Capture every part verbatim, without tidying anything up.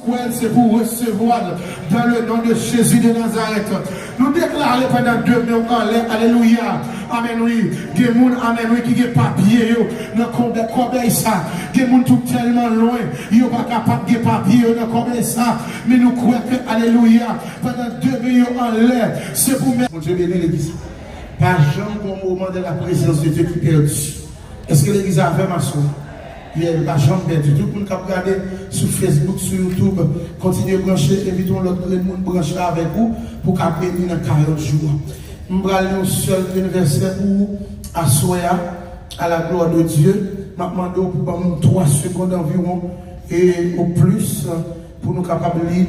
Wè l, se pou w resevwa l dans le nom de Jésus de Nazareth. Nou deklare pandan demen w anlè, alelouya. Amèn, wi. Gen moun, amèn, wi, ki gen papye yo nan kòbè-, kòbèy sa. Gen moun tou tèlman lwen, yo pa kapab gen papye yo nan kòbèy sa. Men nou kwè ke, alelouya, pandan demen yo anlè, se pou mè- Bondye beni legliz. Pa janm gen yon moman de la prezans de Dye ki pèdi. Èske legliz avè m aswè? Yeah, pa janm pèdi. Tout moun k ap gade sou Facebook, sou YouTube, kontinye branche, envite yon lòt grenn moun branche avèk ou pou w ka beni nan karant jou a. M pral li yon sèl grenn vèsè pou ou aswè a, à la gloire de Dieu. M ap mande w pou ban m twa segonn anviwon, e o plis, pou nou kapab li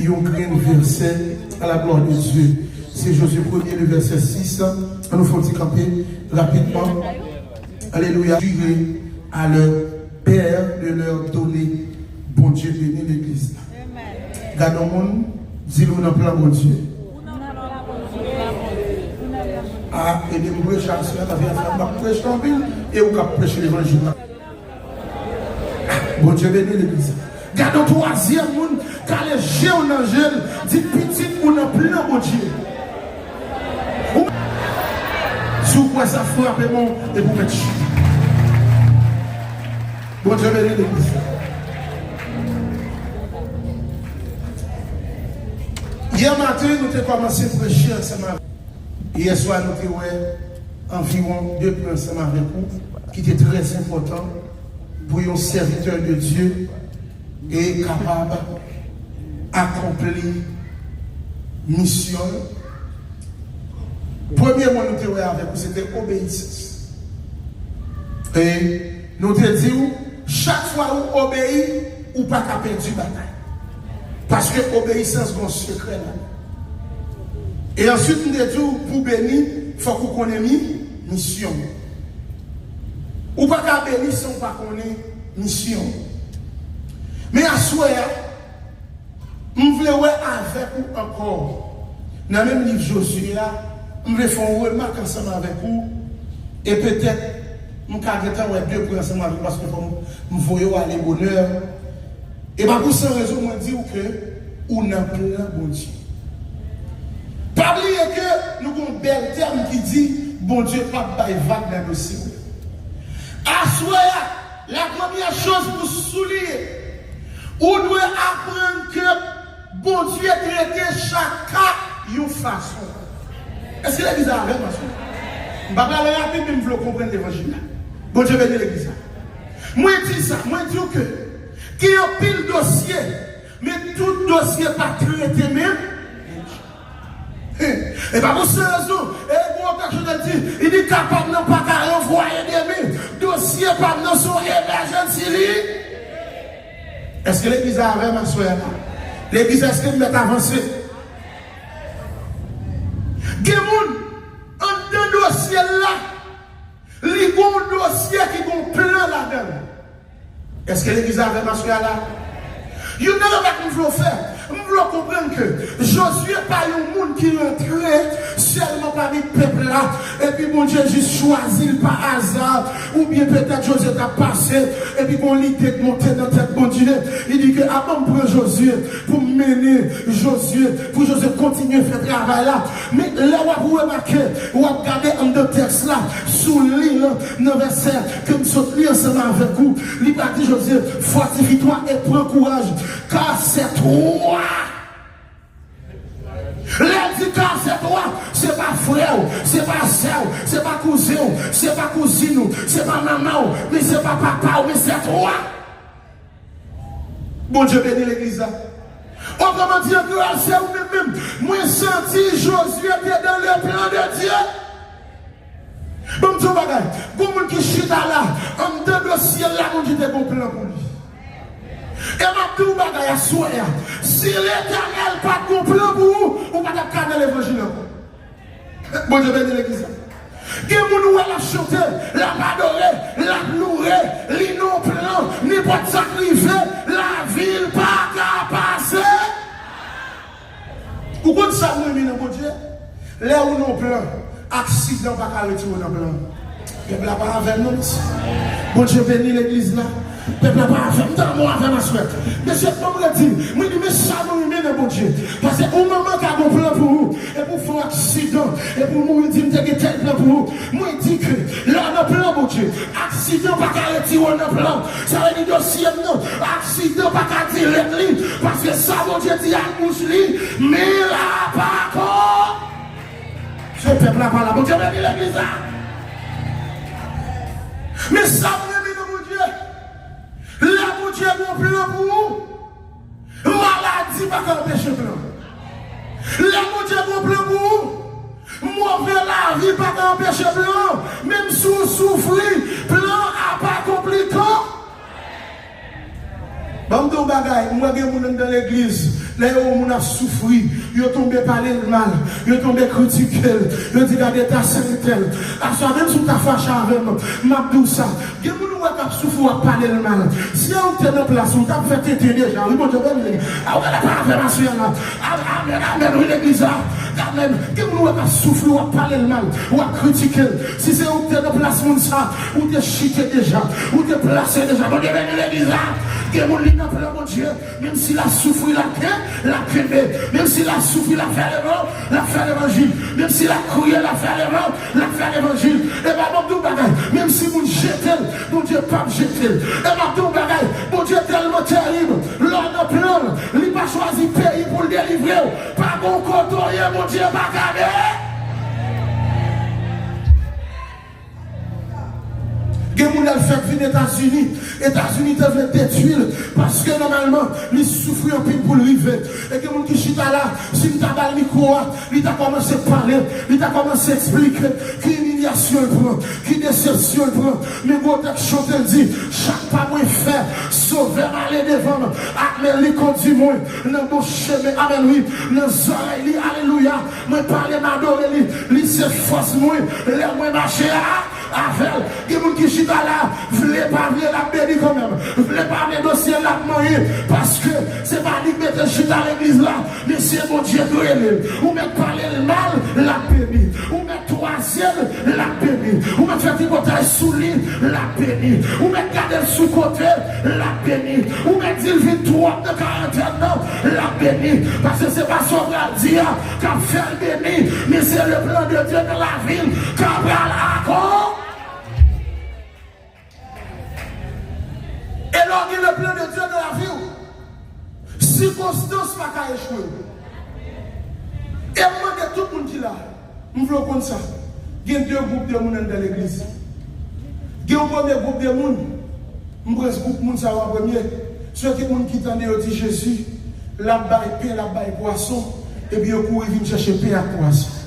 yon grenn vèsè à la gloire de Dieu. Se Jozye premye, le vèsè sis. Ann nou fè yon ti kanpe rapidman. Alelouya. Juré à leur père de leur donner. Bondye beni legliz la. Gade yon moun, di l ou nan plan Bondye. A, ede m preche aswè, paske m ap preche anpil, e ou k ap preche levanjil la. Bondye beni legliz. Gade yon twazyèm moun, kale je w nan je l, di pitit ou nan plan Bondye. Ou, si w kwè sa, frape men w epi w mèt chita. Bondye beni legliz. Yè maten, nou te kòmanse preche ansanm avèk Yè swa, nou te wè anviwon de pwen ansanm avèk ou ki te trè enpòtan pou yon sèvitè de Dye e kapab akonpli misyon l. Premye mo nou te wè avèk ou, se te obeyisans. E nou te di w, chak fwa ou obeyi, ou pa ka pèdi batay. Paske obeyisans gen yon sekrè ladan. E answit, m te di w, pou beni, fòk ou konnen mi, misyon w. Ou pa ka beni san w pa konnen misyon w. Men aswè a, m vle wè avèk ou ankò. Nan menm liv Jozye a, m vle fè yon remak ansanm avèk ou. E petèt, m ka gentan wè de pwen ansanm avèk ou, paske fò m, m voye w ale bonè. E pa pou san rezon mwen di w ke ou nan plan Bondye. Pa bliye ke nou gen yon bèl tèm ki di, Bondye p ap bay vag nan dosye w. Aswè a, la premyè choz pou souliye, ou dwe aprann ke Bondye trete chak ka yon fason. Èske legliz la avè m aswè? M pa prale rapid, men m vle w konprann levanjil la. Bondye beni legliz la. Mwen di sa, mwen di w ke gen anpil dosye, men tout dosye pa trete menm. E pa pou sa rezon, e gon otè k chante l di, li di kapab nan pa ka ranvwaye demi, dosye pa m nan se yon emergency li. Èske legliz la avè m aswè a la? Legliz, èske m mèt avanse? Gen moun, anndan dosye l la, li gon dosye ki gon plan ladan l. Èske legliz la avè m aswè a la? Youn nan remak m vle w fè, m vle w konprann ke Jozye pa yon moun ki rantre sèlman pami pèp la, epi Bondye jis chwazi l pa aza, oubyen petèt Jozye t ap pase, epi gon lide k monte nan tèt Bondye, li di ke, a, ban m pran Jozye pou m mennen Jozye, pou Jozye kontinye fè travay la. Men lè w ap remake, w ap gade anndan tèks la, sou li l, nan vèsè ke m sot li ansanm avèk ou, li pa di Jozye, fortifie-toi et prends courage, car c'est toi. Lè l di car c'est toi, se pa frè w, se pa sè w, se pa kouzen w, se pa kouzin ou, se pa manman w, men se pa papa w, men c'est toi. Bondye beni legliz la. Otreman di, an kreyòl, se ou menm menm. Mwen santi Jozye te dans le plan de Dieu. Ban m di w bagay. Gon moun ki chita la, anndan dosye l la, Bondye te gon plan pou li. E m ap di w bagay aswè a. Si Letènèl pa t gon plan pou ou, ou pa t ap ka nan levanjil ankò. Bondye beni legliz la. Gen moun ou wè l ap chante, l ap adore, l ap loure, li nan plan, nenpòt sa k rive, lavi l pa ka pase. Ou konn sa m renmen nan Bondye? Lè ou nan plan, aksidan pa ka retire w nan plan. Pèp la pa avè m non, mesye. Bondye beni legliz la. Pèp la pa avè m, tanmen w avè m aswè. Mesye, ban m redi, mwen di, men sa mwen renmen nan Bondye. Paske yon manman ka gen yon plan pou ou, epi w fè yon aksidan, epi w mouri, di, "M te gen tèl plan pou ou." Mwen di ke lè w nan plan Bondye, aksidan pa ka retire w nan plan. Sa vle di dosye m nan, aksidan pa ka dirèk li, paske sa Bondye di ak bouch li, men l a pa ko. Se pèp la pa la. Bondye beni legliz la. Men sa mwen renmen nan Bondye. Lè Bondye gen yon plan pou ou, maladi pa ka anpeche plan. Lè Bondye gen yon plan pou ou, move lavi pa ka anpeche plan. Menm si w soufri, plan a pa konplike. Ban m di w bagay, m wè gen moun anndan legliz, lè yo wè moun ap soufri, yo tonbe pale l mal, yo tonbe kritike l, yo di, "Gade eta sa entèl." Aswè, menm si w ta fache avè m, m ap di w sa. Gen moun ou wè k ap soufri, w ap pale l mal. Si w te nan plas ou, w t ap fè tenten deja. Wi, Bondye beni. A, ou genlè pa avè m aswè a la. A, amèn, amèn, wi, legliz la. Amèn. Gen moun ou wè k ap soufri, w ap pale l mal, w ap kritike l. Si se ou k te nan plas moun sa, ou te chite deja, ou te plase deja. Bondye beni legliz la. Gen moun li nan plan Bondye, menm si l ap soufri, l ap ken-, l ap kenbe. Menm si l ap soufri, l ap fè levan-, l ap fè levanjil. Menm si l ap kriye, l ap fè levan-, l ap fè levanjil. E pa bon, m di w bagay, menm si moun jete l, Bondye p ap jete l. E m ap di w bagay, Bondye tèlman terib, lè w nan plan l, li pa chwazi peyi pou l delivre w. Pa gon kote w ye, Bondye pa gade. Gen moun lè l fèk vin Etazini, Etazini te vle detwi l, paske nòmalman, li soufri anpil pou l rive. E gen moun ki chita la, si m ta ba l mikwo a, li ta kòmanse pale, li ta kòmanse eksplike ki imilyasyon l pran, ki desepsyon l pran. Men gwo tèks chante l di, "Chak pa mwen fè, Sovè m ale devan m, ak men li kondui mwen nan bon chemen." Amèn, wi, nan zòrèy li, alelouya. Mwen pale, m adore li. Li se fòs mwen lè mwen mache a, avè l. Gen moun ki chita la, vle pa vle, l ap beni kanmenm. Vle pa vle, dosye l ap manyen. Paske se pa li k mete l chita legliz la, men se Bondye k rele l. Ou mèt pale l mal, l ap beni. Ou mèt twazye l, l ap beni. Ou mèt fè tripotay sou li, l ap beni. Ou mèt gade l sou kote, l ap beni. Ou mèt di l vin twòp nan karantèn nan, l ap beni. Paske se pa sa w pral di a k ap fè l beni, men se le plan de Dieu nan lavi l k ap pral akon. E lè w gen le plan de Dieu nan lavi w, sikonstans pa ka echwe w. E m mande tout moun ki la, m vle w konn sa. Gen de gwoup de moun anndan legliz. Gen yon premye gwoup de moun, m pran gwoup moun sa yo an premye. Se ki moun ki tande yo di Jezi, l ap bay pen, l ap bay pwason, epi yo kouri vin chèche pen ak pwason.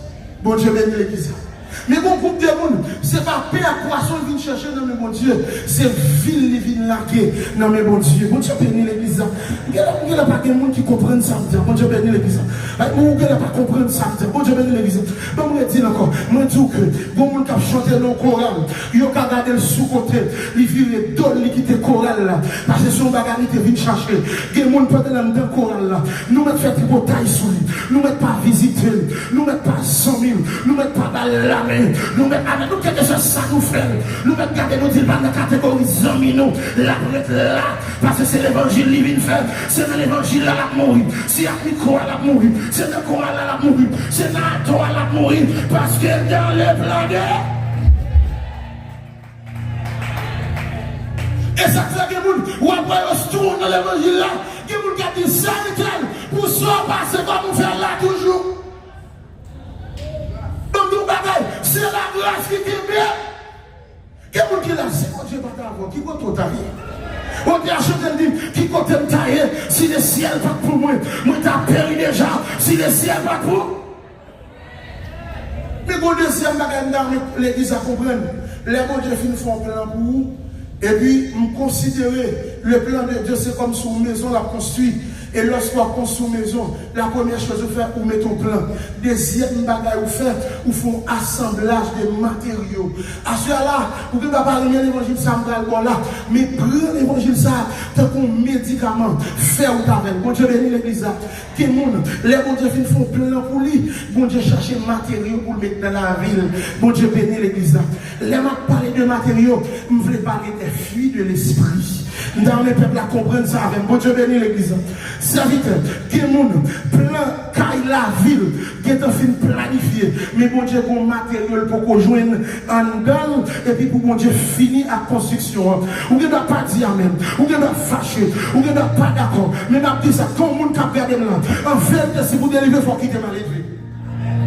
Bondye beni legliz la. Men gon gwoup de moun, se pa pen ak pwason l vin chèche nan men Bondye, se vi l li vin lage nan men Bondye. Bondye beni legliz la. Genlè, genlè pa gen moun ki konprann sa m di a. Bondye beni legliz la. Ay, ou genlè pa konprann sa m di a. Bondye beni legliz la. Ban m redi l ankò. Mwen di w ke gon moun k ap chante nan yon koral, yo ka gade l sou kote, li vire do l, li kite koral la. Paske se yon bagay li te vin chache. Gen moun pandan l anndan koral la, nou mèt fè tripotay sou li. Nou mèt pa vizite l. Nou mèt pa zanmi l. Nou mèt pa ba l lamen. Nou mèt, amèn, nou kèlkeswa sa nou fè l, nou mèt gade, nou di l pa nan kategori zanmi nou. L ap ret la, paske se levanjil li vin fè. Se nan levanjil la l ap mouri. Se ak mikwo a l ap mouri. Se nan koral la l ap mouri. Se nan ato a l ap mouri. Paske l dans le plan de E sa k fè gen moun, w ap wè yo strong nan levanjil la. Gen moun k ap di, "Sè Michel, pou sa w pase, kòman w fè la toujou?" Ban m di w bagay, se lagras ki kenbe. Gen moun ki la, si Bondye pa t avè w, ki kote w ta ye? Bondye a chante l di, "Ki kote m ta ye, si lesyèl pa t pou mwen, mwen ta peri deja, si lesyèl pa t pou." Men gon dezyèm bagay m ta renmen legliz la konprann. Lè Bondye fin fè yon plan pou ou, epi m konsidere le plan de Dieu se kòmsi yon mezon l ap konstwi. E lòske w ap konstwi yon mezon, la premyè choz ou fè, ou mete yon plan. Dezyèm bagay ou fè, ou fè yon asanblaj de materyo. Aswè a la, ou gen dwa pa renmen levanjil sa m pral ba w la, men pran levanjil sa tankou yon medikaman, fè wout avè l. Bondye beni legliz la. Gen moun, lè Bondye fin fè yon plan pou li, Bondye chache materyo pou l met nan lavi l. Bondye beni legliz la. Lè m ap pale de materyo, m vle pale de fwi de lespri. M ta renmen pèp la konprann sa avè m. Bondye beni legliz la. Sèvitè, gen moun, plan kay lavi l gentan fin planifye, men Bondye gen yon materyo l poko jwenn anndan l, epi pou Bondye fini ak konstriksyon an. Ou gen dwa pa di amèn, ou gen dwa fache, ou gen dwa pa dakò, men m ap di sa, kon moun k ap gade m la, an verite, si pou delivre, fò w kite maledve.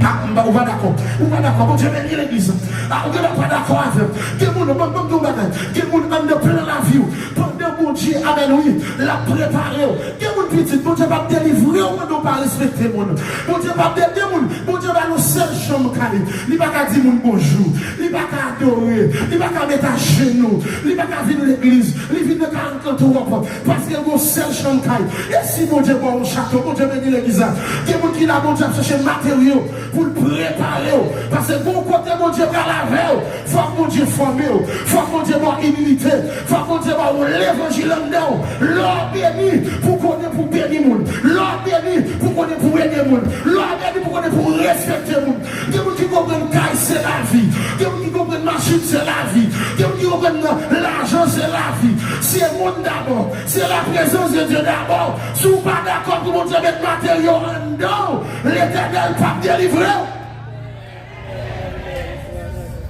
Ah, m pa, ou pa dakò. Ou pa dakò. Bondye beni legliz. Ah, ou gen dwa pa dakò avè m. Gen moun, ban, ban m di w yon bagay. Gen moun anndan plan lavi w. Pandan Bondye, amèn, wi, l ap prepare w. Gen moun pitit, Bondye p ap delivre w pandan w pa respekte moun. Bondye p ap de, gen moun, Bondye ba l yon sèl chanm kay. Li pa ka di moun bonjou. Li pa ka adore. Li pa ka met ajenou. Li pa ka vin legliz. Li vin nan karant kan twòp. Paske l gen yon sèl chanm kay. E si Bondye ba w yon chato, Bondye beni legliz la. Gen moun ki la, Bondye ap chèche materyo pou l prepare w. Paske gon kote Bondye pral avè w, fòk Bondye fòme w. Fòk Bondye ba w imilite. Fòk Bondye ba w levanjil anndan w. Lè w beni, pou konnen pou beni moun. Lè w beni, pou konnen pou ede moun. Lè w beni, pou konnen pou respekte moun. Gen moun ki konprann kay se lavi. Gen moun ki konprann machin se lavi. Gen moun ki konprann lajan se lavi. Se moun dabò. Se la prezans de Dye dabò. Si w pa dakò pou Bondye met materyo anndan w, Letènèl p ap delivre w.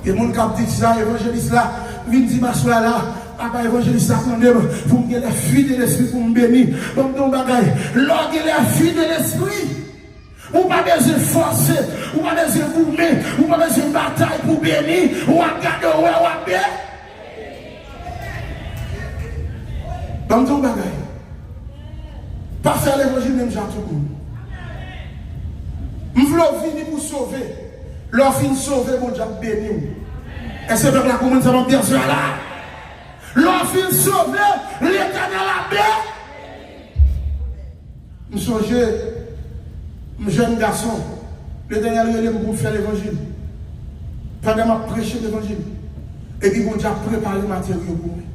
Gen moun k ap di sa, evanjelis la vin di m aswè a la, apa evanjelis la mande m pou m gen lè fwi de lespri pou m beni. Ban m di w yon bagay, lè w gen lè fwi de lespri, ou pa bezwen fòse, ou pa bezwen goumen, ou pa bezwen batay pou beni, w ap gade w wè w ap beni. Ban m di w yon bagay. Pa fè levanjil menm jan ak tout moun. M vle w vini pou sove. Lè w fin sove, Bondye ap beni w. Èske pèp la konprann sa m ap di aswè a la? Lè w fin sove, Letènèl ap beni. M sonje, m jèn gason, Letènèl rele m pou m fè levanjil. Pandan m ap preche levanjil, epi Bondye ap prepare materyo pou mwen.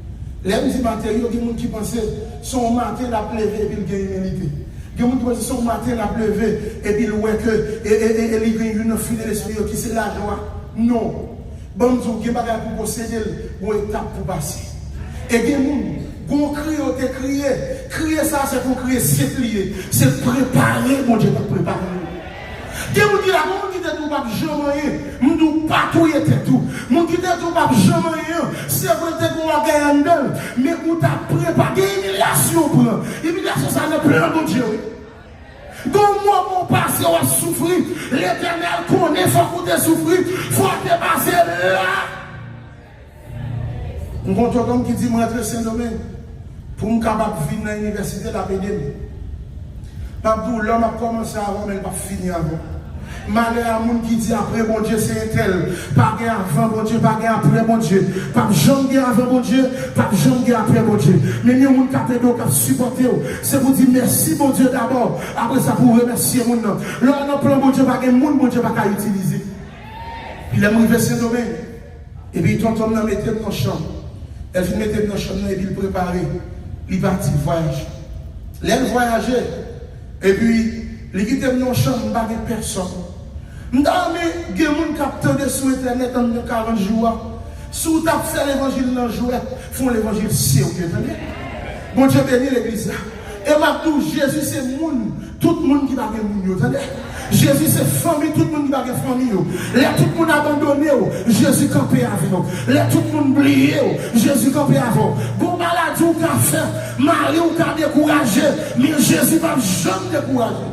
Lè m di materyo, gen moun ki panse se yon maten l ap leve epi l gen imilite. Gen moun ki panse se yon maten l ap leve epi l wè ke e, e, e, e li gen youn nan fwi de lespri yo ki se lajwa. Non. Ban m di w, gen bagay pou posede l, gon etap pou pase. E gen moun, gon kriye w te kriye, kriye sa a se pou kriye syèk li ye, se prepare Bondye t ap prepare w. Gen moun ki la, gon moun ki te di w p ap janm anyen, m di w pa touye tèt ou. Moun ki te di w p ap janm anyen an, se vre te gon ògèy anndan l, men ou t ap prepare, gen imilyasyon w pran. Imilyasyon sa nan plan Bondye wi. Gon moman w pase w ap soufri, Letènèl konnen fòk ou te soufri, fò w te pase la. M gon tonton m ki di m rantre Sendomeng pou m kapab vin nan inivèsite, l ap ede m. M ap di w, lòm ap kòmanse avan w, men l p ap fini avan w. Malè a moun ki di apre Bondye se entèl, pa gen avan Bondye, pa gen apre Bondye. P ap janm gen avan Bondye, p ap janm gen apre Bondye. Menm yon moun k ap ede w, k ap sipòte w, se pou di mèsi Bondye dabò, apre sa pou w remèsye moun nan. Lè w nan plan Bondye, pa gen moun Bondye pa ka itilize. Pi lè m rive Sendomeng, epi tonton m nan mete m nan chanm. Lè l fin mete m nan chanm nan, epi l prepare, li pati vwayaje. Lè l vwayaje, epi li kite m nan chanm, m pa gen pèsòn. M ta renmen gen moun k ap tande sou entènèt anndan karant jou a. Si w t ap fè levanjil nan jwèt, fè yon levanjil serye, tande. Bondye beni legliz la. E m ap di w, Jezi se moun, tout moun ki pa gen moun yo, tande. Jezi se fanmi, tout moun ki pa gen fanmi yo. Lè tout moun abandone w, Jezi kanpe avè w. Lè tout moun bliye w, Jezi kanpe avè w. Gon maladi w ka fè, mari w ka dekouraje, men Jezi p ap janm dekouraje.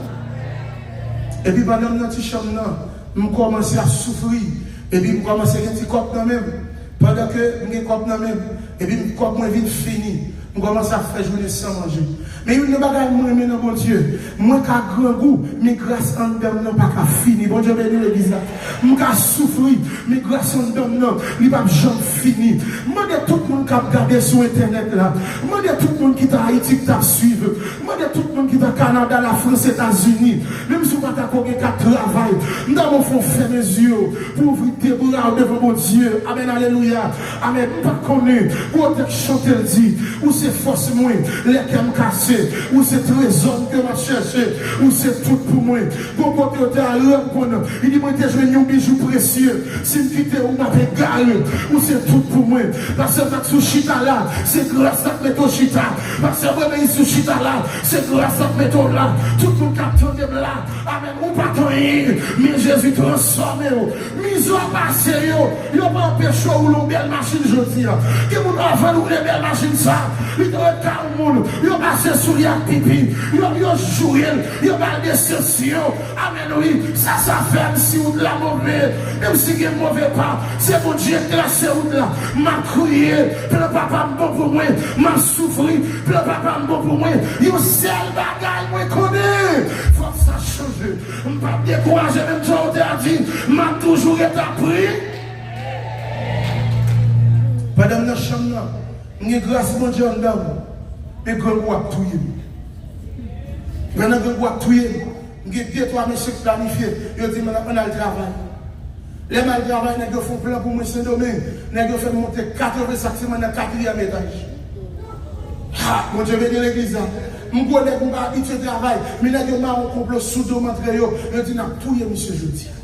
Epi pandan m nan ti chanm nan, m kòmanse ap soufri. Epi m kòmanse gen ti kòb nan men m. Pandan ke m gen kòb nan men m, epi m, kòb mwen vin fini, m kòmanse ap fè jounen san manje. Men youn nan bagay mwen renmen nan Bondye, mwen ka grangou, men gras anndan m nan pa ka fini. Bondye beni legliz la. M ka soufri, men gras anndan m nan, li p ap janm fini. M mande tout moun k ap gade sou entènèt la, m mande tout moun ki t Ayiti k t ap swiv, m mande tout moun ki t Kanada, Lafrans, Etazini, menm si w pa ta ko gen kat travay, m ta ba w fè w fèmen zye w pou w ouvri de bra w devan Bondye. Amèn, alelouya. Amèn. M pa konnen, gon otè k chante l di, ou se fòs mwen lè kè m kase. Ou se trezò m ke m ap chèche. Ou se tout pou mwen. Gon kote yo te al rann kont, li di, mwen te jwenn yon bijou presye. Si m kite ou, m ap egare. Ou se tout pou mwen. Pastè Max ou chita la, se gras la k mete w chita. Pastè René sou chita la, se gras la k mete w la. Tout moun k ap tande m la, amèn, ou pa t anyen, men Jezi transfòme w. Mizè w pase yo, yo pa anpeche w woule yon bèl machin jodi a. Gen moun avan l woule bèl machin sa, li te ret kay yon moun, yo pase sou li ak pipi, yo, yo joure l, yo ba l deseksyon. Amèn, wi. Sa, sa fè m si wout la move, menm si gen move pa, se Bondye k trase wout la. M ap kriye, plan papa m bon pou mwen, m ap soufri, plan papa m bon pou mwen. Yon sèl bagay mwen konnen, fòk sa chanje. M p ap dekouraje, menm jan w te a di, m ap toujou ret ap priye. Pandan m nan chanm nan, m gen gras Bondye anndan m, men grangou ap touye m. Pandan grangou ap touye m, m gen de twa mesye k planifye, yo di m ann al travay. Lè m al travay, nèg yo fè yon plan pou mwen Sendomeng. Nèg yo fè m monte katreven sak siman nan katriyèm etaj. Ha, Bondye beni legliz la. M gwo nèg, m pa abitye travay, men nèg yo mare yon konplo sou do m antre yo. Yo di n ap touye misye jodi a.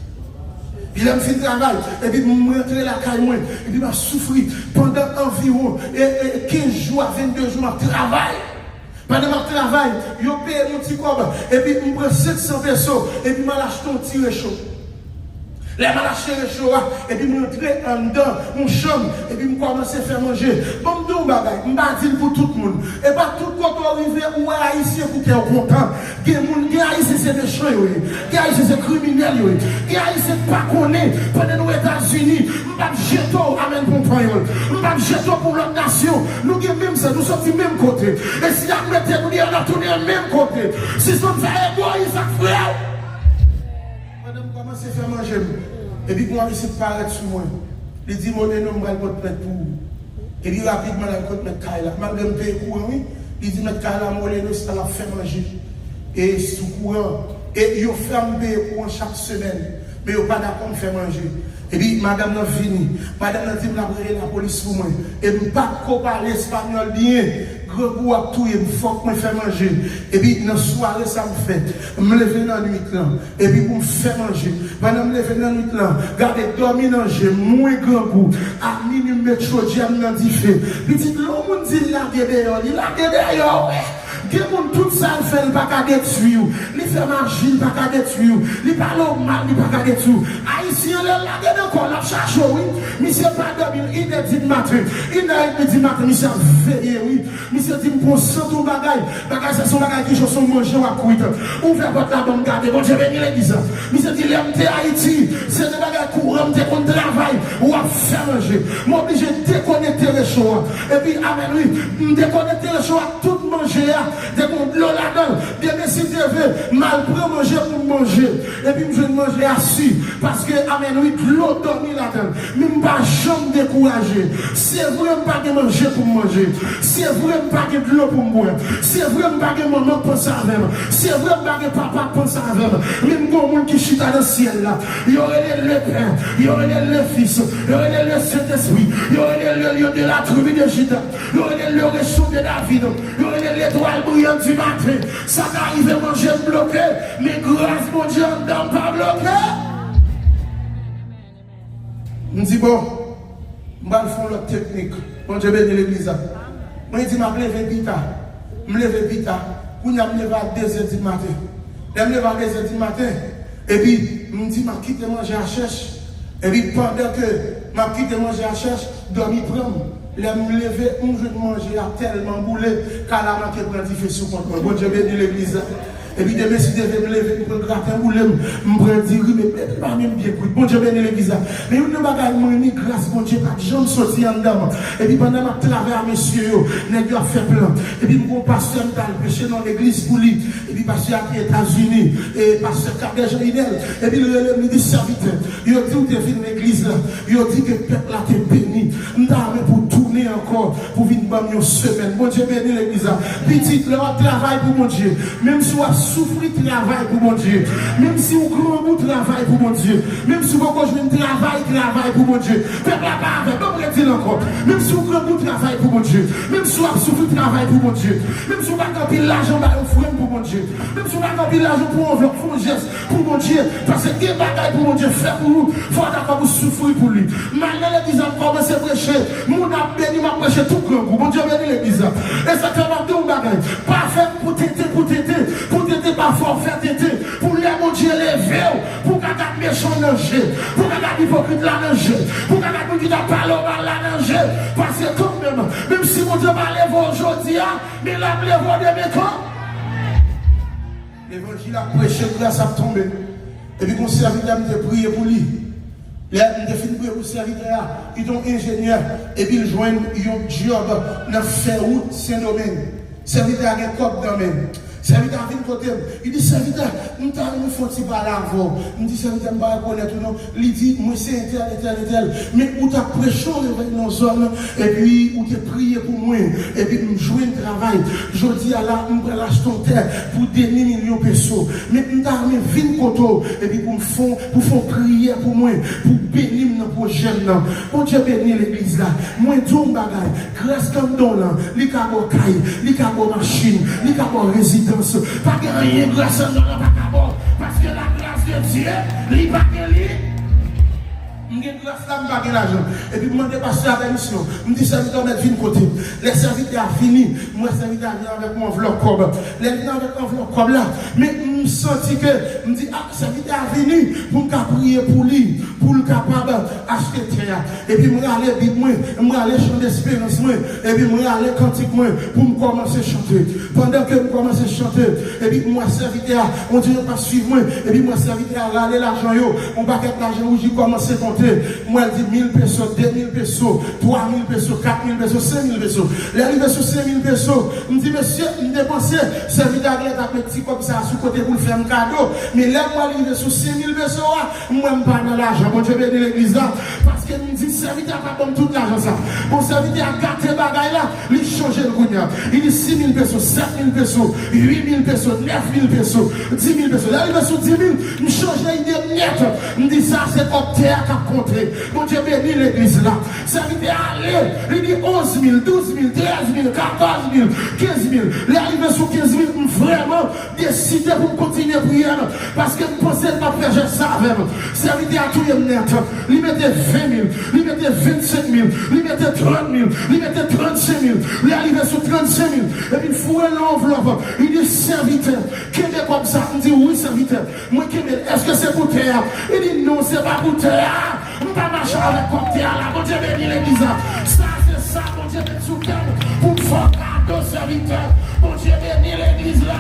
Pi lè m fin travay, epi m rantre lakay mwen, epi m ap soufri pandan anviwon, e, e, kenz jou a vennde jou, m ap travay. Pandan m ap travay, yo peye m yon ti kòb, epi m pran senk san peso, epi m al achte yon ti recho. Lè m al achte recho a, epi m rantre anndan yon chanm, epi m kòmanse fè manje. Ban m di w yon bagay, m pa di l pou tout moun. E pa tout kote w rive, ou wè Ayisyen pou kè w kontan. Gen moun, gen Ayisyen se mechan yo ye. Gen Ayisyen se kriminèl yo ye. Gen Ayisyen k pa konnen. Pandan nou Etazini, m p ap jete w, amèn, pou yon panyòl. M p ap jete w pou lòt nasyon. Nou gen menm san, nou soti menm kote. E si y ap mete nou deyò, n ap tounen menm kote. Sispann fè egoyis ak frè w. Pandan m kòmanse fè manje m, epi gon isit parèt sou mwen. Li di, Moleno, m pral pot plent pou ou. Epi rapidman, l al kot mèt kay la. Malgre m peye kouran, wi, li di mèt kay la, Moleno, sa l ap fè manje. E sou kouran. E yo fè m peye kouran chak semèn. Men yo pa dakò m fè manje. Epi madanm nan vini. Madanm nan di m l ap rele lapolis pou mwen. E m pa t ko pale espanyòl byen. Grangou ap touye m, fòk mwen fè manje. Epi nan sware sa m fè, m leve nan nwit lan, epi pou m fè manje. Pandan m leve nan nwit lan, gade dòmi nan je m, mwen grangou. A minui m met chodyè m nan dife. Pitit, lè yon moun di l lage deyò, li lage deyò, wi. Gen moun tout sa l fè, l pa ka detwi w. Li fè maji, l pa ka detwi w. Li pale w mal, li pa ka detwi w. Ayisyen, lè l lage nan kò l, l ap chache w, wi. Misye pa dòmi, inè di maten, inè edmi di maten, misye ap veye, wi. Misye di m konsantre yon bagay. Bagay sa se yon bagay ki jwe sou manje w ap kwit. Ouvè pòt la ban m gade. Bondye beni legliz la. Misye di lè m te Ayiti, se te bagay kouran m te konn travay. W ap fè manje. M oblije dekonekte recho a. Epi, amèn, wi. M dekonekte recho a, tout manje a te gon dlo ladan l. Demen si Dye vle, m al pran manje pou m manje. Epi m jwenn manje a si. Paske, amèn, wi, dlo dòmi ladan l. Men m pa janm dekouraje. Se vre m pa gen manje pou m manje. Se vre m pa gen dlo pou m bwè. Se vre m pa gen manman k panse avè m. Se vre m pa gen papa k panse avè m. Men m gen yon moun ki chita nan syèl la. Yo rele l Lepè. Yo rele l Lefis. Yo rele l Lesentespri. Yo rele l le Lion de la tribu de Juda. Yo rele l le Réchaud de David. Yo rele l Letwal Briyant di maten. Sa ka rive manje m bloke. Men gras Bondye anndan m pa bloke. M di, bon, m pral fè yon lòt teknik. Bondye beni legliz la. Mwen di, m ap leve pita. M leve pita. Kounye a, m leve a de zè di maten. Lè m leve a de zè di maten, epi m di, m ap kite manje a chèch. Epi pandan ke m ap kite manje a chèch, dòmi pran m. Lè m leve, m jwenn manje a tèlman boule, kay la manke pran dife sou kont mwen. Bondye beni legliz la. Epi demen, si Dye vle, m leve, m pran graten boule m, m pran diri, men, men pa menm byen kwit. Bondye beni legliz la. Men youn nan bagay mwen renmen, gras Bondye pa t janm soti anndan m. Epi pandan m ap travay a mesye yo, nèg yo ap fè plan. Epi m gon pastè m t al preche nan legliz pou li. Epi pastè a te Etazini, e pastè Cadet Jean Inel. Epi l rele m, li di, sèvitè, yo di w te vin legliz la. Yo di ke pèp la te beni. M ta renmen pou w tounen ankò, pou w vin ban m yon semèn. Bondye beni legliz la. Pitit, lè w ap travay pou Bondye, menm si w ap Soufri, travay pou Bondye. Menm si w grangou, travay pou Bondye. Menm si w poko jwenn travay, travay pou Bondye. Pèp la pa avè m, ban m redi l ankò. Menm si w grangou, travay pou Bondye. Menm si w ap soufri, travay pou Bondye. Menm si w pa gen anpil lajan, bay ofrann pou Bondye. Menm si w pa gen anpil lajan, pran anvlòp, fè yon jès pou Bondye. Paske gen bagay pou Bondye fè pou ou, fò w dakò pou soufri pou li. M al nan legliz, m kòmanse preche, moun ap beni, m ap preche tout grangou. Bondye beni legliz la. E sa k fè m ap di w yon bagay. Pa fè m pou tenten, pou tenten, pou tenten pa fè w fè tenten. Pou lè Bondye leve w, pou w ka gad mechan w nan je, pou w ka gad ipokrit la nan je, pou w ka gad moun ki t ap pale w mal la nan je. Paske kanmenm, menm si Bondye pa leve w jodi a, men l ap leve w demen tou. Levanjil ap preche, gras ap tonbe. Epi gon sèvitè m te priye pou li. Lè m te fin priye pou sèvitè a, li te yon enjenyè, epi l jwenn yon djòb nan fè wout Sendomeng. Sèvitè a gen kòb nan men l. Sèvitè a vin kote m. Li di, "Sèvitè, m ta renmen fè yon ti pale avè w." M di, "Sèvitè, m pa rekonèt ou non." Li di, "Mwen se entèl, entèl, entèl. Men ou t ap preche yon revèy nan zòn, epi ou te priye pou mwen, epi m jwenn travay. Jodi a la, m pral achte yon tè pou de mil milyon peso. Men m ta renmen vin kote w, epi pou m fè, pou fè yon priyè pou mwen, pou beni m nan pwojè m nan." Bondye beni legliz la. Mwen di w yon bagay, gras k anndan w lan, li ka ba w kay, li ka ba w machin, li ka ba w rezidans. Pa gen anyen gras anndan w lan pa ka ba w, paske la grâce de Dieu, li pa gen li. M gen gras la, m pa gen lajan. Epi m mande pastè a pèmisyon. M di, "Sèvitè, w mèt vin kote m." Lè sèvitè a vini, m wè sèvitè a vin avèk yon anvlòp kòb. Lè l vin avèk anvlòp kòb la, men m santi ke, m di, "A, sèvitè a vini pou m ka priye pou li, pou l kapab achte tè a." Epi m rale Bib mwen, m rale chan desperans mwen, epi m rale kantik mwen pou m kòmanse chante. Pandan ke m kòmanse chante, epi m wè sèvitè a, on dirait pa swiv mwen, epi m wè sèvitè a rale lajan yo, yon pakèt lajan wouj, li kòmanse konte. M wè l di mil peso, de mil peso, twa mil peso, kat mil peso, senk mil peso. Lè l rive sou senk mil peso, m di, "Mesye, m te panse sèvitè a genlè t ap met ti kòb sa a sou kote pou l fè m kado." Men lè m wè l rive sou senk mil peso a, m wè m pa nan lajan. Bondye beni legliz la. Paske m di, "Sèvitè a pa ban m tout lajan sa." Bon, sèvitè a gate bagay la, li chanje l kounye a. Li di, "Sis mil peso, sèt mil peso, uit mil peso, nèf mil peso, dis mil peso." Lè l rive sou dis mil, m chanje ide m nèt. M di, "Sa se kòb tè a k ap konte." Bondye beni legliz la. Sèvitè a ale, li di, "Onz mil, douz mil, trèz mil, katòz mil, kenz mil." Lè l rive sou kenz mil, m vrèman deside pou m kontinye priyè m, paske m panse l p ap fè jès sa avè m. Sèvitè a touye m nèt. Li mete ven mil, li mete vennsenk mil, li mete trant mil, li mete trannsenk mil. Lè l rive sou trannsenk mil, epi l foure l nan anvlòp, li di, "Sèvitè, kenbe kòb sa." M di, "Wi, sèvitè, mwen kenbe l." "Èske se pou tè a?" Li di, "Non, se pa pou tè a." M pa mache avèk kòb tè a la. Bondye beni legliz la. Sa se sa Bondye met sou kè m pou m fè w kado, sèvitè. Bondye beni legliz la.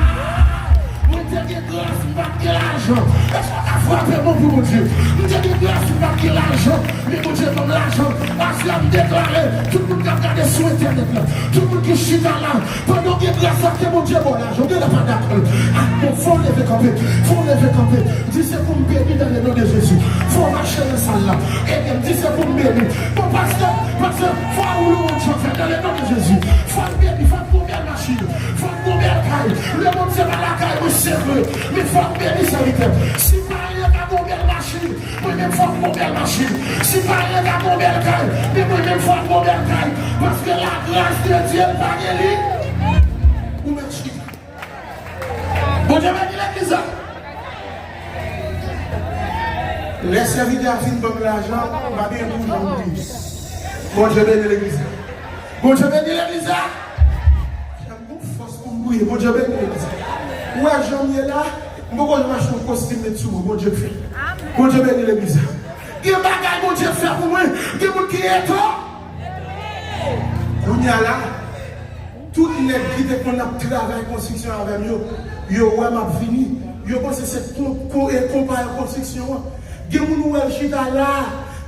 Mwen te gen gras, m pa t gen lajan. Èske w ka frape men w pou Bondye? M te gen gras, m pa t gen lajan, men Bondye ban m lajan. Aswè a, m deklare, tout moun k ap gade sou entènèt la, tout moun ki chita la, pandan w gen gras la, ke Bondye ba w lajan. Ou genlè pa dakò l. Ah, bon, fò w leve kanpe. Fò w leve kanpe. Di, "Se pou m beni dans le nom de Jésus." Fò w mache nan sal la. Ede m, di, "Se pou m beni." Bon, pastè, pastè, fò w louwe Bondye, fè dans le nom de Jésus. Fò l beni, fò l gon bèl machin. Fò l gon bèl kay. Lemonn se pa lakay mwen, se vre. Men fò l beni sèvitè. Si pa anyen ka gon bèl machin, mwen menm fò m gon bèl machin. Si pa anyen ka gon bèl kay, men mwen menm fò m gon bèl kay. Paske la grâce de Dieu pa gen li. Ou mèt chita. Bondye beni legliz la. Lè sèvitè a fin ban m lajan, m pa byen pou jan m di. Bondye beni legliz la. Bondye beni legliz la. Fè m gon fòs pou m priye. Bondye beni legliz la. Ou wè jan m ye la, m poko janm achte yon kostim met sou mwen. Bondye k fè. Bondye beni legliz la. Gen bagay Bondye fè pou mwen. Gen moun ki eto. Kounye a la, tout nèg ki te konn ap travay konstriksyon avè m yo, yo wè m ap vini. Yo panse se kon, kon, e konpayi konstriksyon an. Gen moun ou wè l chita la,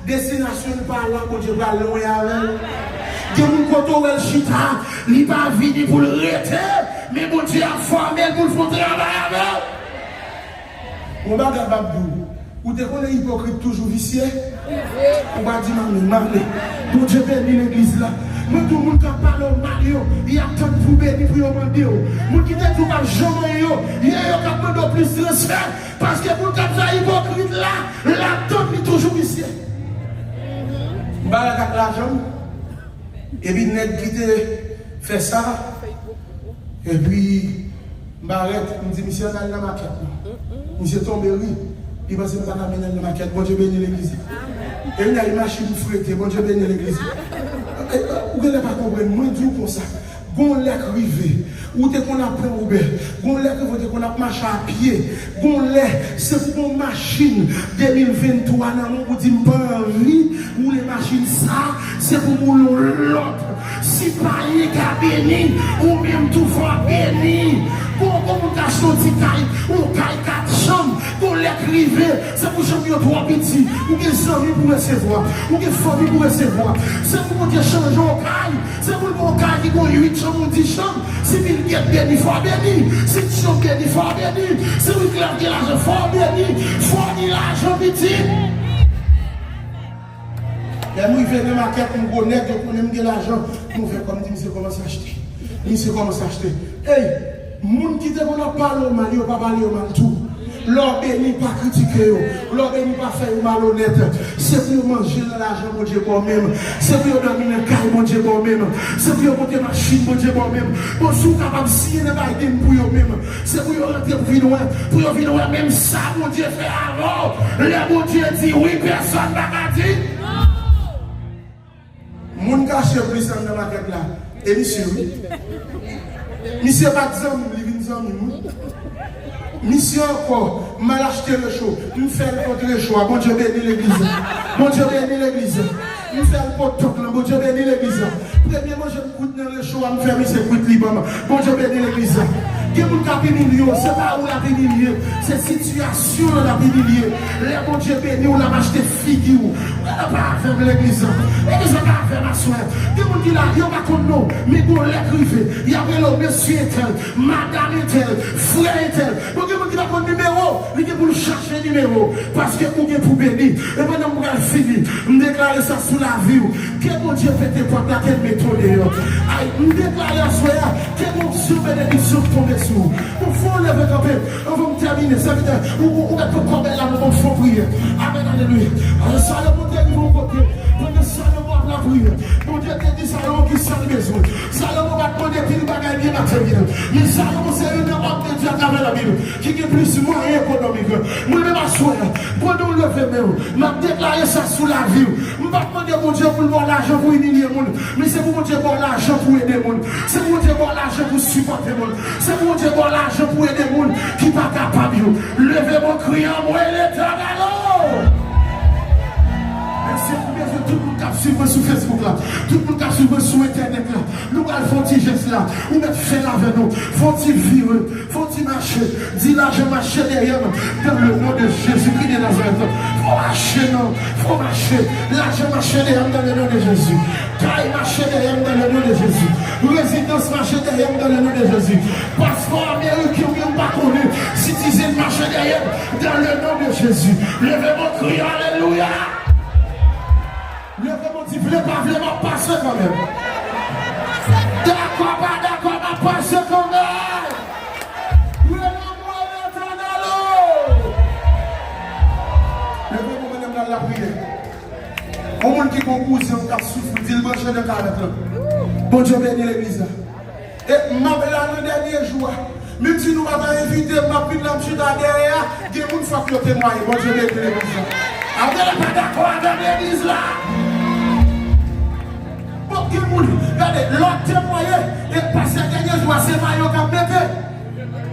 destinasyon l pa la, Bondye pral lwen avè l. Gen moun kote w wè l chita, li pa vini pou l rete, men Bondye ap fòme l pou l fè yon travay avè w. Yon bagay m ap di w, ou te konnen ipokrit toujou visye? Ou pa di m amen, m ale. Bondye beni legliz la. Mwen di w, moun k ap pale w mal yo, y ap tann pou beni pou yo mande w. Moun ki te di w p ap janm anyen yo, ye yo k ap Transfè, paske moun k ap fè ipokrit la, l ap tann li toujou, misye. M pa wè ak lajan m. Epi nèg ki te fè sa, epi m parèt, m di, "Misye, ann al nan makèt, non." Misye tonbe ri. Li panse m pa ka mennen l nan makèt. Bondye beni legliz la. E m di, "Ay, machin frete, Bondye beni legliz la." E, e, ou genlè pa konprann, mwen di w konsa. Gon lè k rive, ou te konn ap pran Uber. Gon lè k rive, ou te konn ap mache a pye. Gon lè, se pou gon machin de mil venntwa nan men w, ou di, "M pa anvi woule machin sa, se pou m woule yon lòt." Si Payé ka beni, ou menm tou fò w beni. Gon, gon moun ka achte yon ti kay, yon kay kat chanm. Gon lè k rive, se pou chanm yo twò piti. Ou gen zanmi pou resevwa, ou gen fanmi pou resevwa. Se pou Bondye chanje yon kay. Se pou l gen yon kay ki gen uit chanm ou dis chanm. Si Bill Gates beni, fò w beni. Si Trump beni, fò w beni. Si Wyclef gen lajan, fò w beni. Fò w gen lajan, pitit. Lè m rive nan makèt, m gwo nèg, yo konnen m gen lajan. M ouvè kò m, di, "Misye kòmanse achte." Misye kòmanse achte. Ey, moun ki te konn ap pale w mal, yo pa pale yo mal tou. Lè w beni, pa kritike yo. Lè w beni, pa fè yo malonèt. Se pou yo manje nan lajan Bondye ba w menm. Se pou yo dòmi nan kay Bondye ba w menm. Se pou yo monte machin Bondye ba w menm. Bon, si w kapab siyen nan Biden pou yo menm, se pou yo rantre pou vin wè, pou yo vin wè menm sa Bondye fè avè w. Lè Bondye di wi, pèsonn pa ka di non. Moun kache plis anndan makèt la, e misye wi. Misye pa t zanmi m, li vin zanmi m wi. Misye ankò, m al achte recho, m fè l kont recho a. Bondye beni legliz la. Bondye beni legliz la. M fè l kont tonk lan. Bondye beni legliz la. Premye manje m kwit nan recho a, m fè misye kwit li ban m. Bondye beni legliz la. Gen moun k ap imilye w, se pa ou l ap imilye, se sitiyasyon an l ap imilye. Lè Bondye beni w, l ap achte figi w. Ou pa avè m legliz la. Legliz la pa avè m aswè. Gen moun ki la, yo pa konn non, men gon lè k rive, y ap rele w mesye entèl, madanm entèl, frè entèl. Bon, gen moun ki pa konn nimewo, li gen pou l chache nimewo, paske ou gen pou beni. E pandan m pral fini, m deklare sa sou lavi w. Ke Bondye pete pòt la, ke l mete w deyò. Ay, m deklare aswè a, ke onksyon benediksyon tonbe sou ou. Bon, fò w leve kanpe, anvan m tèmine, sèvitè, ou, ou, ou mèt pran kòbèy la, nou bon fon priyè. Amèn, alelouya. Alò, Salomon te rive yon kote, pandan Salomon ap lapriyè, Bondye te di Salomon ki sa l bezwen. Salomon pa t mande pil bagay byen materyèl, men Salomon se youn nan òm de Dye atravè Labib ki gen plis mwayen ekonomik. Mwen menm aswè a, pandan w leve men w, m ap deklare sa sou lavi w. M p ap mande Bondye pou l ba w lajan pou imilye moun, men se pou Bondye ba w lajan pou ede moun. Se pou Bondye ba w lajan pou sipòte moun. Se pou Bondye ba w lajan pou ede moun ki pa kapab yo. Leve men w, kriye, anmwe Letènèl o! Mèsi anpil, tout moun k ap swiv mwen sou Facebook la, tout moun k ap swiv mwen sou entènèt la. Nou pral fè yon ti jès la. Ou mèt fè l avè nou. Fè yon ti vire. Fò w ti mache. Di lajan mache dèyè m. Dans le nom de Jésus-Christ de Nazareth. Fò w mache non. Fò w mache. Lajan mache dèyè m dans le nom de Jésus. Kay mache dèyè m dans le nom de Jésus. Rezidans mache dèyè m dans le nom de Jésus. Paspò ameriken ou gen m pa konnen. Citizen mache dèyè m dans le nom de Jésus. Leve men w kriye alelouya. Leve men w di vle pa vle m ap pase kanmenm. Dakò pa dakò m ap pase kanmenm. Leve men w, Letènèl o! Leve men w, madanm nan, l ap priye. Yon moun ki gon kouzen w k ap soufri, di l branche nan karant lan. Bondye beni legliz la. E m ap la nan dènye jou a. Menm si nou pa ta envite m, m ap vin la, m chita dèyè a. Gen moun fòk yo temwaye. Bondye beni legliz la. Avè l pa dakò avè m legliz la. Bon, gen moun, gade, lè w temwaye, e pastè dènye jou a, se mayo k ap mete.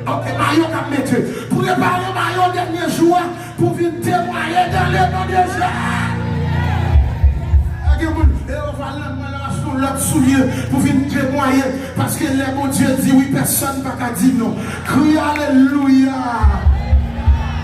Ok, mayo k ap mete. Prepare mayo dènye jou a pou vin temwaye dans le nom de Jésus. E gen moun, e yo va lè mwen la achte yon lòt soulye pou vin temwaye. Paske lè Bondye di wi, pèsonn pa ka di non. Kriye alelouya.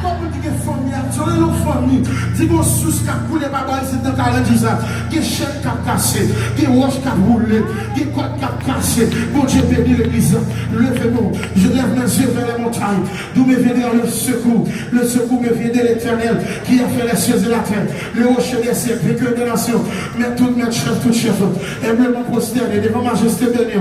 Kòm moun ki gen fanmi a, di w lè yon fanmi, di gon sous k ap koule pa bò isit nan karant jou sa. Gen chèn k ap kase, gen wòch k ap woule, gen kòd k ap kase. Bondye beni legliz la. Levez-nous, je lève mes yeux vers les montagnes, d'où me viendra le secours. Le secours me vient de l'Éternel, qui a fait les cieux et la terre, le rocher des siècles, vainqueur des nations, maître tout maître, chef tout chef, humblement prosterné devant majesté béni.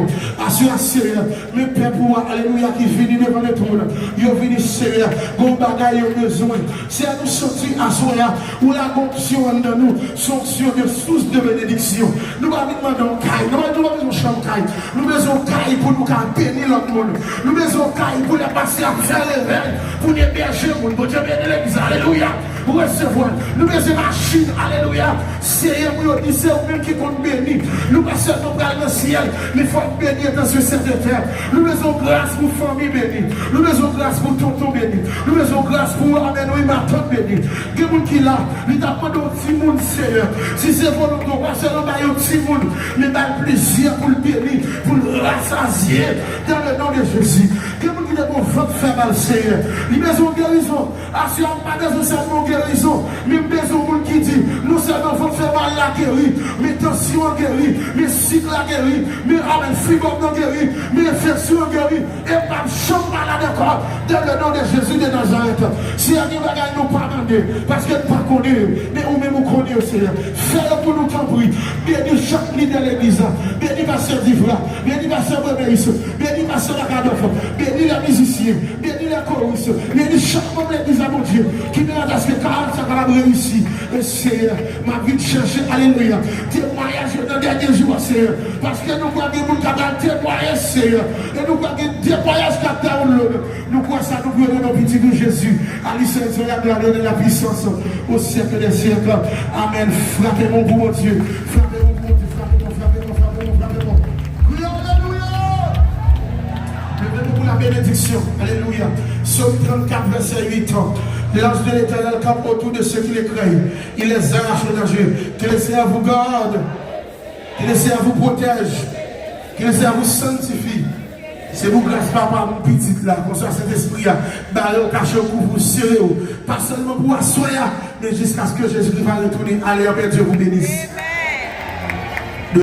Aswè a, Senyè, men pèp ou a, alelouya, ki vini devan le twòn, yo vini, Senyè, gon bagay yo bezwen. Senyè, nou santi aswè a, ou lage onksyon anndan nou, se onksyon de sous de benediksyon. Nou pa vin mande yon kay, nou pa, nou pa bezwen chanm kay. Nou bezwen yon kay pou nou ka beni lòt moun. Nou bezwen yon kay pou lè pastè ap fè revèy, pou n ebèje moun. Bondye beni legliz, alelouya. Resevwa. Nou bezwen machin, alelouya. Seyè, pou yo di se ou menm ki konn beni. Nou pa sèlman pral nan syèl, men fò n beni etan sou sèt etè. Nou bezwen gras pou fanmi beni. Nou bezwen gras pou tonton beni. Nou bezwen gras pou, amèn, wi, matant beni. Gen moun ki la, li t ap mande yon timoun, Seyè. Si se volonte w, pa sèlman bay yon timoun, men bay plizyè pou l beni, pou l rasazye, dans le nom de Jésus. Gen moun ki te gon vant fè mal, Seyè. Li bezwen gerizon. Aswè a, m pa bezwen sèlman gerizon, men m bezwen yon moun ki di, non sèlman vant fè mal la geri, men tansyon an geri, men sik la geri, men, amèn, fibwòm nan geri, men enfeksyon an geri, e m p ap janm malad ankò, dans le nom de Jésus de Nazareth. Seyè, gen bagay nou pa mande, paske n pa konnen yo, men ou menm ou konnen yo, Seyè. Fè yo pou nou, tanpri. Beni chak lidè legliz la. Beni pastè Divra. Beni pastè Bebeyis. Beni pastè Makadòf. Beni lè mizisyen. Beni lè koris. Beni chak manm legliz la, Bondye, ki permèt aske kawòs sa kapab reyisi. E Seyè, m ap vin chèche, alelouya, temwayaj yo nan dènye jou a, Seyè. Paske nou kwè gen moun k ap al temwaye, Seyè. E nou kwè gen temwayaj k ap download. Nou kwè sa, nou priye nan non pitit ou Jezi. A li sèl soit la gloire et la puissance au siècle des siècles. Amèn. Frape men w pou Bondye. Frape men w pou Bondye. Frape men w, frape men w, frape men w, frape men w. Kriye alelouya! Leve nou pou la bénédiction. Alelouya. Psaume trente-quatre, verset huit. L'ange de l'Éternel campe autour de ceux qui le craignent. Il les arrache au danger. Que le Seigneur vous garde. Que le Seigneur vous protège. Que le Seigneur vous sanctifie. Se pou gras Papa pou pitit la, konsa Sentespri a, bare w, kache w, kouvri w, sere w. Pa sèlman pou aswè a, men jiskaske Jezikri va retounen. Allez, en paix, Dieu vous bénisse.